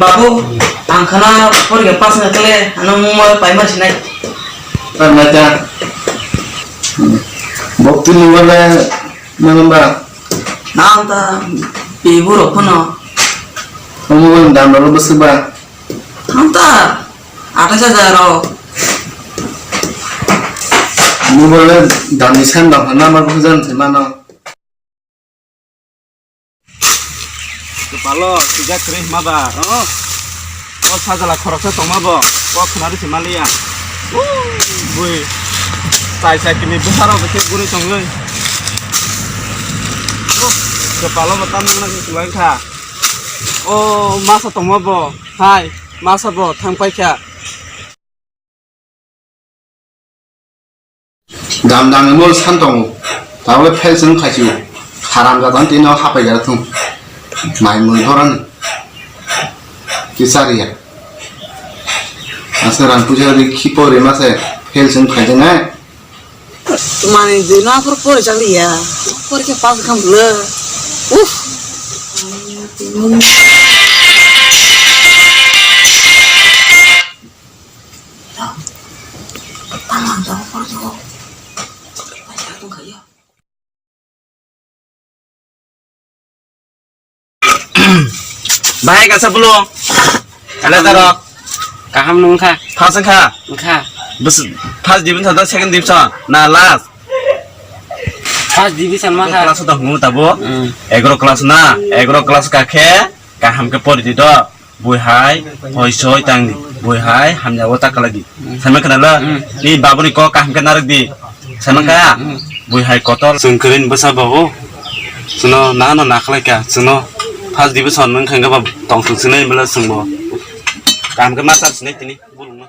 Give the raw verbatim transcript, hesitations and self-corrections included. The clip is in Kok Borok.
Babu, ang khana porikha pass wngkha le, ano mungma paima sinai. Paima ta. Bokti ni wale nang ba. Nang ta, ibu rok phano. Omo wale dam rok bwswk ba. Nang ta, athais hajar rok. Mobile dam ni san dam na ma bujan se mano. Kwpalo sijak kwrwi hwnba ba. Oh. O sajla khoroksa tongma bo. O khwnari se maliya. Bui. Chai chai kini bwsarok khe guri tongwi. Oh. Kwpalo bo tam nang kwlai kha. O masa tongma bo. Hai. Masa bo thang pai kha. Dam dam ni mol san tongo. Tabuk phel chwng khaisio. Haram jatani tino hapai jara thung. Mai mui horani. Kisariya. Asa rang puja di khipo rima se phel chwng khaijana. Mani di na khor pori chaliya. Pori khe pass kham le. Uff. Bahai kasa pulo. Ada tarok. Kaham nung kha. First kha. Kha. Bus first division da second division. Na last. First division ma kha. Class da hungu tabo. Hmm. Egro class na. Egro class ka khe kaham khe pori di do. Bui hai, hoi soi tang di. Bui hai, hamya o tak lagi. Sama kena la. Hmm. Ni babu ni kok kaham kena rak di. Sama ka. Hmm. Bui hai kotor. Sengkrin basa babu. Suno na no na khlai ka. Suno first division nung khangga ba tong sung sinai bela sungbo. Kaham ke masa sinai tini. Bulung na.